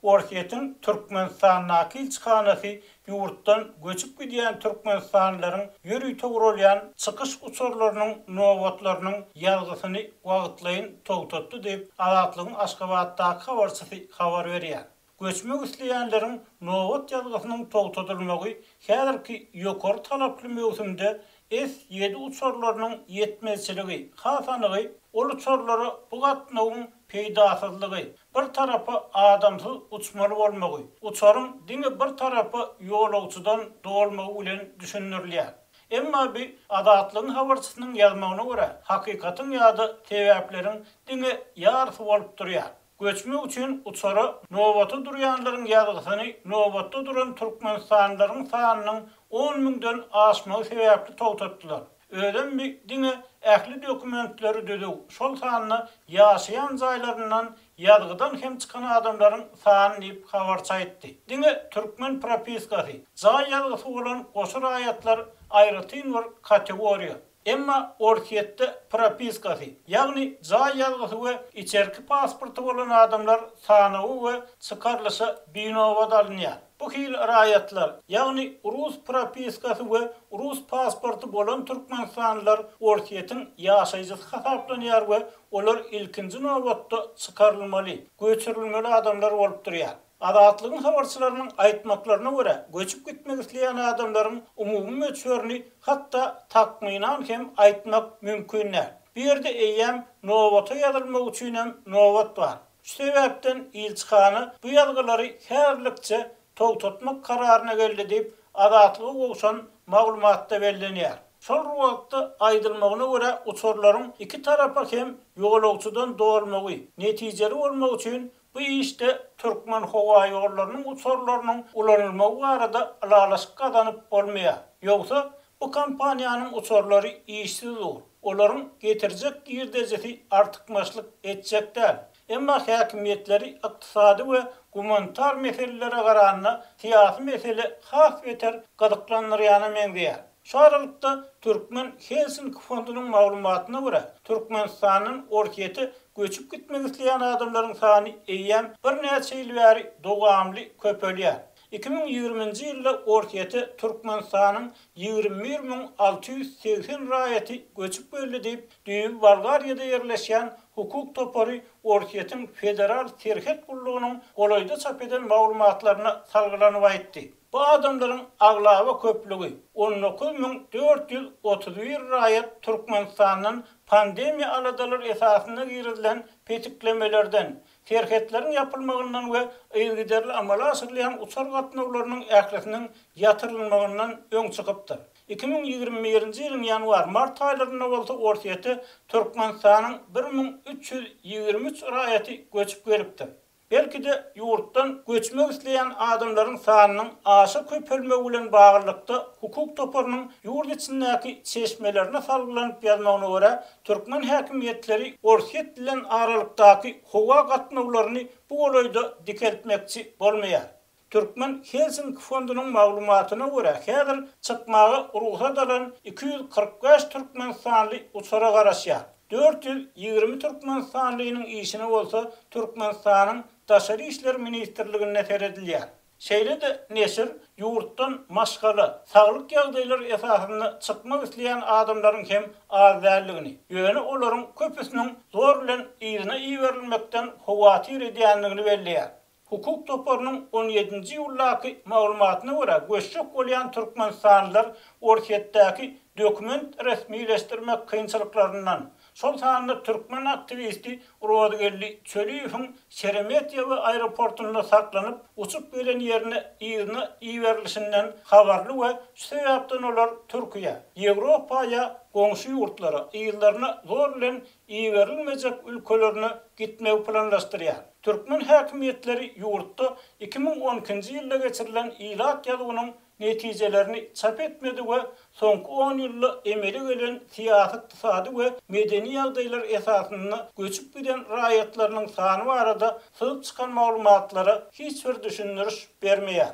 Orsýetiň Türkmenistandaky ilçihanasy ýurtdan göçüp gidýän türkmenistanlylaryň ýörite guralýan çykyş uçarlarynyň nobatlarynyň ýazgysyny wagtlaýyn togtatdy diýip, Azatlygyň Aşgabatdaky habarçysy habar berýär. Göçmek isleýänleriň nobat ýazgysynyň togtadylmagy häzirki ýokary talaply möwsümde S ýedi uçarlarynyň ýetmezçiligi, has anygy, ol uçarlara bu gatnawyň peýdasyzlygy, bir tarapa adamsyz uçmaly bolmagy, uçaryň diňe bir tarapa ýolagçydan dolmagy bilen düşündirilýär. Emma bu, Azatlygyň habarçysynyň ýazmagyna görä, hakykatyň ýa-da sebäpleriň diňe ýarysy bolup durýar. Göçmek üçin uçara nobata durýanlaryň ýazgysyny nobatda duran türkmenistanlylaryň sanynyň on müňden aşmagy sebäpli togtatdylar. Özem bi diňe ähli dokumentleri düzüw, şol sanda ýaşaýan jaýlaryndan ýazgydan hem çykan adamlaryň sany diýip, habarçy aýtdy. Diňe türkmen propiskasy, jaý ýazgysy bolan goşa raýatlar aýratyn bir kategoriýa. Emma Orsýetde propiskasy, ýagny jaý ýazgysy we içerki pasporty bolan adamlar sanawa we çykarylyşa binobat alynýar. Bu hili raýatlar, ýagny rus propiskasy we rus pasporty bolan türkmenistanlylar Orsýetiň ýaşaýjysy hasaplanýar we olar ilkinji nobatda çykarylmaly, göçürilmeli adamlar bolup durýar. Azatlygyň habarçylarynyň aýtmaklaryna görä, göçüp gitmek isleýän adamlaryň umumy möçberini hatda takmynan hem aýtmak mümkin däl. Bu ýerde eýýäm nobata ýazylmak üçinem nobat bar. Şu sebäpden ilçihana bu ýazgylary häzirlikçe togtatmak kararyna geldi diýip, Azatlyga gowşan maglumatda bellenýär. Şol bir wagtda, aýdylmagyna görä, uçarlaryň iki tarapa hem ýolagçydan dolmagy, netijeli bolmagy üçin Bu işde Türkmenhowaýollarynyň uçarlarynyň ulanylmagy barada ylalaşyk gazanyp bolmaýar. Ýogsa, bu kompaniýanyň uçarlary işsiz dur. Olaryň getirjek girdejisi artykmaçlyk etjek däl. Emma häkimiýetleri ykdysady we gumanitar meselelere garanda syýasy mesele has beter gyzyklandyrýana meňzeýär. Şu aralykda, Türkmen Helsinki fondunyň maglumatyna görä, Türkmenistandan Orsýete göçüp gitmek isleýän adamlaryň sany eýýäm birnäçe ýyl bäri dowamly köpelýär. 2020-nji ýylda Orsýete Türkmenistanyň 21 680 raýaty göçüp geldi diýip, düýbi Bolgariýada ýerleşýän hukuk topary Orsýetiň Federal serhet gullugynyň golaýda çap eden maglumatlaryna salgylanyp aýtdy. Bu adamlaryň aglaba köplügi, 19 431 raýat Türkmenistandan pandemiýa aladalary esasynda girizilen petiklemelerden, serhetleriň ýapylmagyndan we yzygiderli amala aşyrylýan uçar gatnawlarynyň ählisiniň ýatyrylmagyndan öň çykypdyr. 2021-nji ýylyň ýanwar-mart aýlarynda bolsa Orsýete Türkmenistanyň 1323 raýaty göçüp gelipdir. Belki-de, ýurtdan göçmek isleýän adamlaryň sanynyň aşa köpelmegi bilen baglylykda, hukuk toparynyň ýurt içindäki çeşmelerine salgylanyp ýazmagyna görä, türkmen häkimiýetleri Orsýet bilen aralykdaky howa gatnawlaryny bu golaýda dikeltmekçi bolmaýar. Türkmen Helsinki fondunyň maglumatyna görä, häzir çykmaga rugsat alan 245 türkmenistanly uçara garaşýar. 420 türkmenistanlynyň işine bolsa Türkmenistanyň Daşary işler ministrliginde seredilýär. Şeýle-de neşir ýurtdan maşgala, saglyk ýagdaýlary esasynda çykmak isleýän adamlaryň hem az däldigini, ýöne olaryň köpüsiniň zor bilen yzyna iberilmekden howatyr edýändigini belleýär. Hukuk toparynyň on ýedinji iýuldaky maglumatyna görä, göçjek bolýan türkmenistanlylar Orsýetdäki dokument resmileşdirmek kynçylyklaryndan, şol sanda türkmen aktiwisti Rozygeldi Çöliýewiň Şeremetýewo aeroportunda saklanyp, uçup gelen ýerine yzyna iberilişinden habarly we şu sebäpden olar Türkiýä, Ýewropa ýa goňşy ýurtlara yzlaryna zor bilen iberilmejek ülkelerine gitmegi planlaşdyrýar. Türkmen häkimiýetleri ýurtda 2012-nji ýylda geçirilen ilat ýazuwynyň netijelerini çap etmedi we soňky on ýylda emele gelen syýasy-ykdysady we medeni ýagdaýlar esasynda göçüp giden raýatlarynyň sany barada syzyp çykan maglumatlara hiç bir düşündiriş bermeýär.